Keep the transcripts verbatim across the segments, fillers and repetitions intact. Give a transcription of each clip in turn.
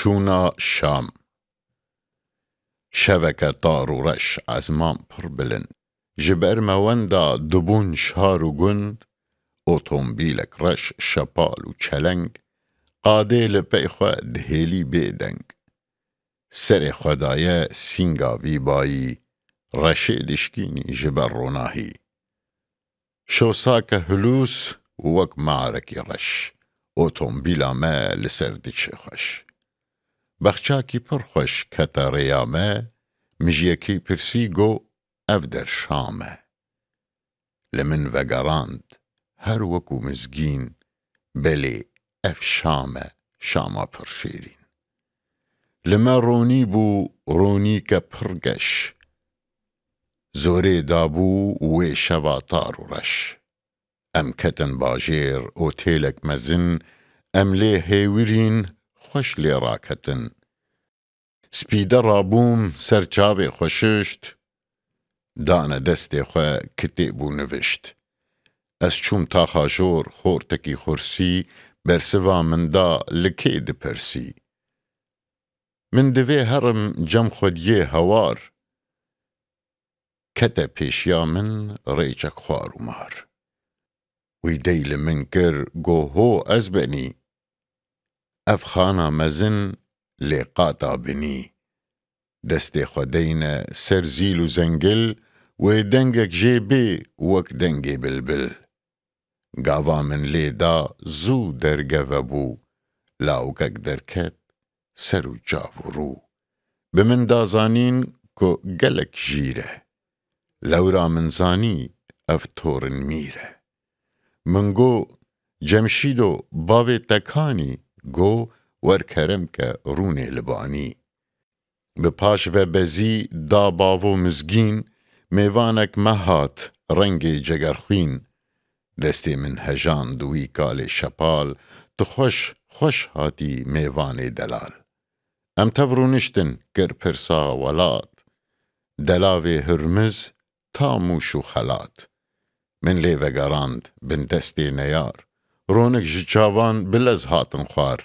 Çûna Şam. Şeveke tar û reş, ezman pir bilind. Ji ber me wenda dibûn şar û gund, otombîlek reş, şepal û çeleng, qadê li pey xwe dihêlî bêdeng. Serê xwe daye sînga vî bayî, reşê dişkînî ji ber ronahî. Şosake hilûs wek marekî reş, otombîla me li ser diçe xweş. Bexçakî pir xweş kete rêya me, mijiyekî pirsî got, "Ev der Şam e." Li min vegerand, her wekû mizgîn, "Belê, ev Şam e, Şama pir şêrîn." Li me ronî bû, ronîke pir geş. Zorê dabû wê şeva tar û reş. Em ketin bajêr, otêlek mezin, em lê hêwirîn, xweş lê raketin. Spîde rabûm, ser çavê xwe şişt, dane destê xwe kitêb û nivişt. Ez çûm taxa jor, xortekî xursî, bersiva min da, "Li kê dipirsî?" Min divê herim cem xwediyê hewar. Kete pêşiya min rêçek xwar û mar. Wî dey li min kir, got, "Ho, ez benî." Ev xana mezin lê qata binî. Destê xwe deyne ser zîl û zengil, wê dengek jê bê wek dengê bilbil. Gava min lê da, zû dergeve bû. Lawikek derket, ser û çav û rû. Bi min da zanîn ku gelek jîr e. Lewra min zanî ev torin mîr e. Min got, "Cemşîdo, bavê te kanî?" Got, "Wer kerem ke rûnê li banî." Bi paş ve bezî da bavo mizgîn, mêvanek me hat rengê cegerxwîn. Destê min hejand wî kalê şepal, "Tu xweş, xweş hatî mêvanê delal." Em tev rûniştin, kir pirsa welat. Delavê Hurmiz ta Mûş û Xelat. Min lê vegerand bin destê neyar. Ronik ji çavan bi lez hatin xwar.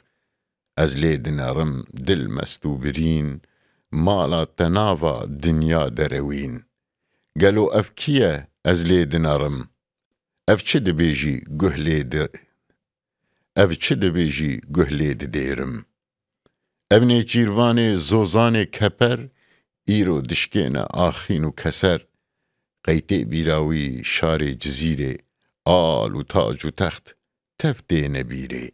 Ez lê dinerim dil mest û birîn, mala te nava dinya derewîn. Gelo ev kî ye ez lê dinerim? Ev çi dibêjî guh lê di-, ev çi dibêjî guh lê didêrim? Ev nêçîrvanê zozanê keper, îro dişkêne axîn û keser. Qey tê bîra wî şarê Cizîrê, al û tac û text tev têne bîrê.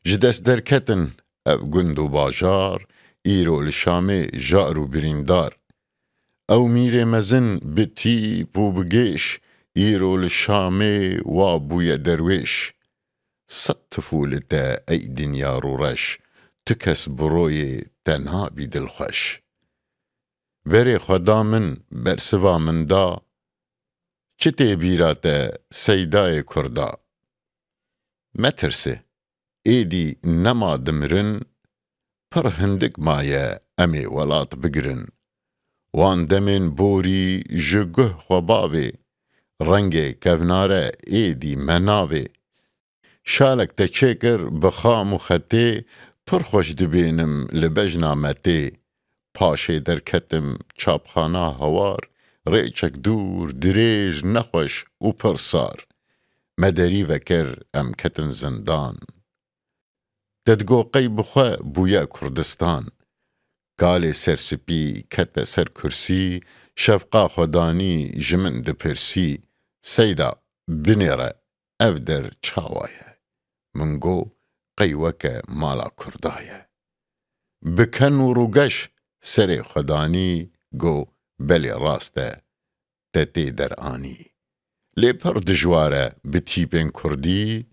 Ji dest derketin ev gund û bajar, îro li Şamê jar û birîndar. Ew mîrê mezin bi tîp û bi gêş, îro li Şamê wa bûye derwêş. Sed tifû li te ey dinya rûreş, tu kes bi royê te nabî dilxweş. Berê xwe da min, bersiva min da, çi tê bîra te seydayê Kurda? Metirse, êdî nema dimirin, pir hindik maye em ê welat bigirin. Wan demên borî ji guh xwe bavê, rengê kevnare êdî me navê. Şalek te çêkir bi xam û xetê, pir xweş dibênim li bejna me tê. Paşê derketim çapxana hewar, rêçek dûr, dirêj, nexweş û pir sar. Me derî vekir, em ketin zindan. Te digo qey bi xwe bûye Kurdistan. Kalê serspî kete ser kursî, şefqa xwe danî ji min dipirsî, "Seyda, binêre, ev der çawa ye?" Min got, "Qey weke mala Kurda ye." Bi ken û rûgeş serê xwe danî, got, "Belê rast e, te tê deranî. Lê pir dijwar e bi tîpên kurdî,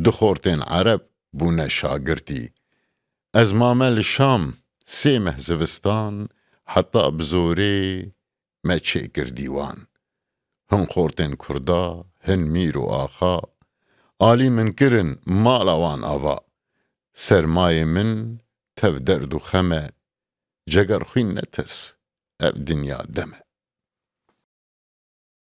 du xortên ereb bûne şagirtî. Ez mame li Şam sê meh zivistan, heta bi zorê me çêkir dîwan. Hin xortên kurda, hin mîr û axa, alî min kirin mala wan ava. Sermayê min tev derd û xem e, cegerxwîn netirs, ev dinya dem e."